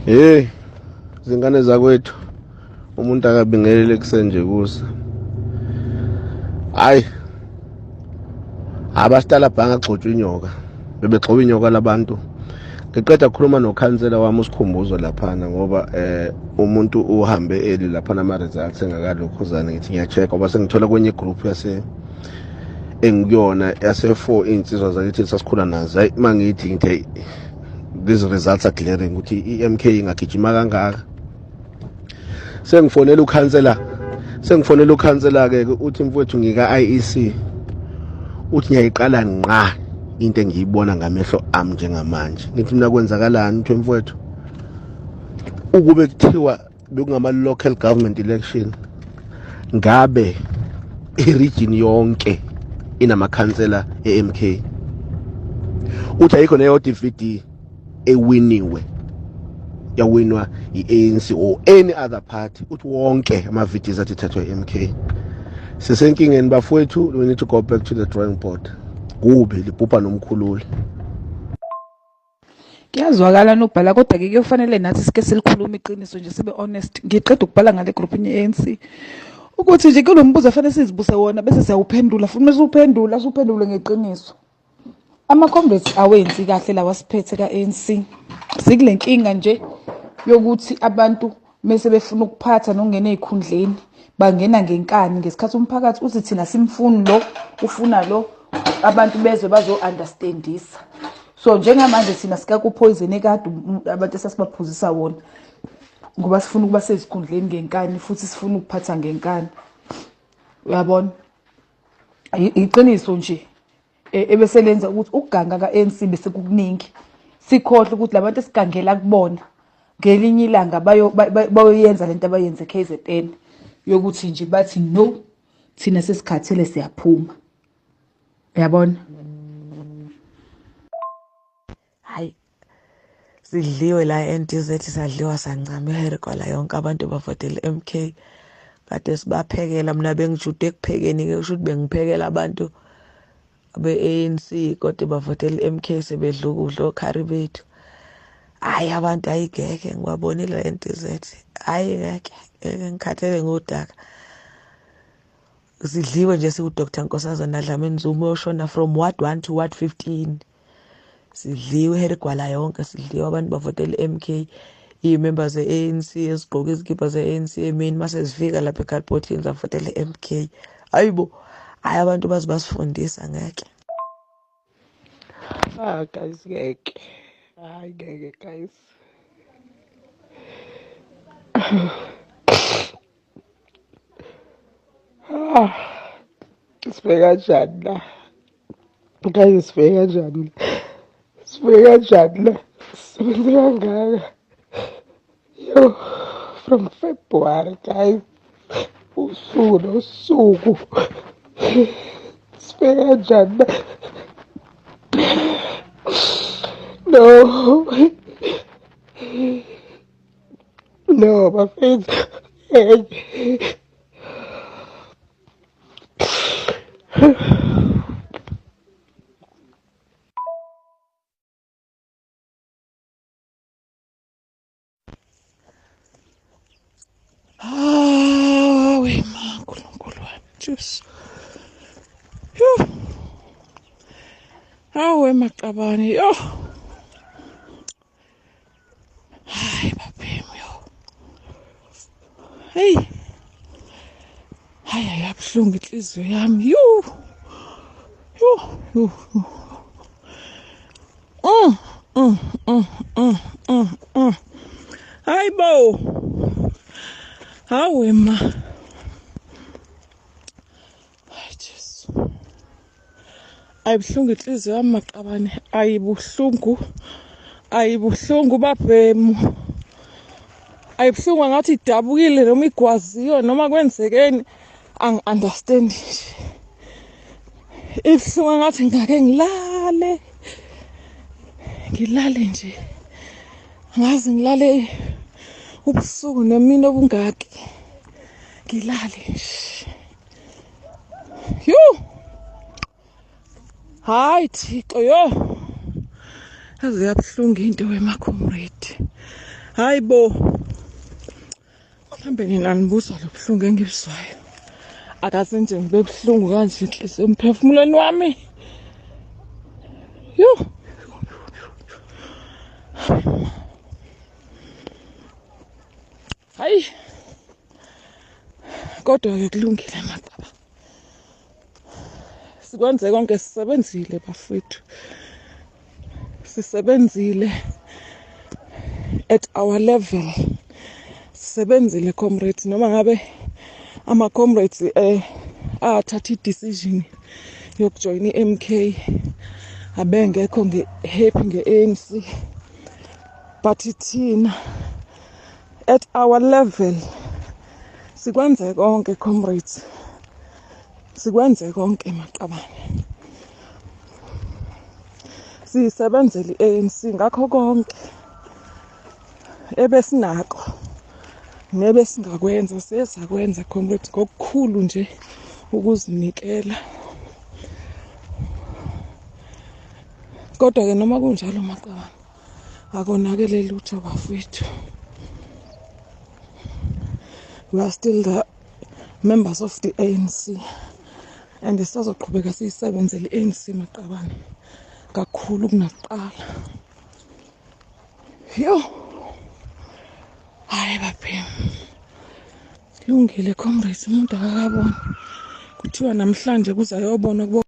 Hey, zingane zakwethu, umuntu akabingelele kusenje kusa. Hayi, abasitala bhanga agxotshwa inyoka, bebegxoba inyoka labantu. Ngiqeda ukukhuluma nokhansela wami uSikhumbuzo laphana ngoba umuntu uhambe eli laphana ama results engakalokhuzana, ngithi ngiya-check ngoba sengithola kwenye group yase engikuyona yase 4 insizwa zakithi sasikhula nazo. Hayi, mangithi ngithi these results are glaring ukuthi i-MK ingagijima kangaka. Sengifonela ukhansela, sengifonela ukhansela ke uthi mfowethu ngika IEC, uthi ngiyayiqala ngqa into engiyibona ngamehlo ami njengamanje. Ngithi mina kwenzakalani? Uthi mfowethu ukube kuthiwa bekungama local government election ngabe i-region yonke inamakhansela e-MK. Uthi ayikho neyo DVD ewiniwe yawinwa i-ANC or any other party. Uthi wonke ama-VDs athi thathwa i-MK. Sisenkingeni bafowethu, we need to go back to the drawing board. Kubi libhubha nomkhululi. Kuyazwakala nobhala, kodwa ke kuyofanele nathi sike silikhuluma iqiniso nje, sibe honest. Ngiqeda ukubhala ngale group ye-ANC ukuthi nje kulo mbuzo afanele sizibuse wona bese siyawuphendula, futhi mase uphendula siwuphendule ngeqiniso. Ama-comrades awenzi kahle lawa siphethe ka-ANC. Sikule nkinga nje yokuthi abantu mese befuna ukuphatha nokungena ey'khundleni bangena ngenkani ngesikhathi umphakathi uthi thina simfuni lo, ufuna lo, abantu bezwe bazo-understandisa. So njengamanje thina sikakupoison ekade abantu esasibaphuzisa wona ngoba sifuna ukuba sezikhundleni ngenkani futhi sifuna ukuphatha ngenkani. Uyabona, iqiniso nje ebese lenza ukuthi ukuganga ka-ANC bese kukuningi. Sikhohle ukuthi labantu esigangela kubona ngelinye ilanga bayoyenza lento abayenze KZN yokuthi nje bathi no, thina sesikhathele siyaphuma. Uyabona? Hayi, sidliwe la NTZ, sadliwa sancama iHarry yonke, abantu bavotele MK. Kade sibaphekela, mina bengijude ekuphekeni ke, kusho ukuthi bengiphekela abantu be-ANC kodwa bavotele MK, sebedla ukudla okhari bethu. Hayi abantu ayigeke, ngibabonile la NTZ. Hayi ngeke, ngeke ngikhathele ngodaka. Sidliwe nje siku Dr Nkosazana Dlamini Zuma oshona from ward 1 to ward 15. Sidliwe Harry Gwala yonke, sidliwe abantu bavotele MK. I-members ze-ANC ezigqoke izikipa ze-ANC emini mase zifika lapha eCardboardini zavotele MK. Hayibo, hayi abantu baze basifundisa ngeke. Ah guys, ngeke. Hayi ngeke guys. Ah, sifike kanjani la? Guys, sifike kanjani la? Sifike kanjani la? Sisebenze kangaka. Yo, from February guys. Usuku nosuku. Sifike kanjani la? No. No, bafethu. Hey. Hawe ma Nkulunkulu wami Jesu. Yo. Hawe maqabane yo. Hayi babhemu yo. Hey. Hayi ayabuhlungu inhliziyo yami. Yo. Yo. Yo. Hayi bo. Hawe ma. Hayi Jesu. Ayibuhlungu inhliziyo yami maqabane, ayibuhlungu. Ayibuhlungu babhemu. Ayibuhlungu ngathi idabukile noma igwaziwe noma kwenzekeni, angi-understand nje. Ibuhlungu ngathi ngake ngilale. Ngilale nje. Angazi ngilale ubusuku nemini obungaki. Ngilale nje. Yo! Hayi Thixo yo. Yaze yabuhlungu into wema comrade. Hayi bo, mhlawumbe nina nibuzwa lo buhlungu engibuzwayo. Akaze nje ngibe buhlungu kanje inhliziyo emphefumulweni wami. Yo, hayi, kodwa-ke kulungile maqaba, sikwenze konke, sisebenzile bafowethu, sisebenzile at our level, sisebenzile comrades. Noma ngabe ama-comrades athatha i-decision yokujoyina i-MK abengekho nge-happy nge-ANC, but thina at our level sikwenze konke comrades, sikwenze konke maqabane, siyisebenzele i-ANC ngakho konke ebesinako nebesingakwenza, siyesakwenza comrades ngokukhulu nje ukuzinikela. Kodwa-ke noma kunjalo maqabane, akonakele lutho bafowethu. We are still the members of the ANC and sisazoqhubeka siyisebenzele i-ANC maqabane kakhulu kunakuqala. Yo, hayi baphemu, lungile comrades, umuntu akakaboni. Kuthiwa namhlanje kuzayobonwa kubo.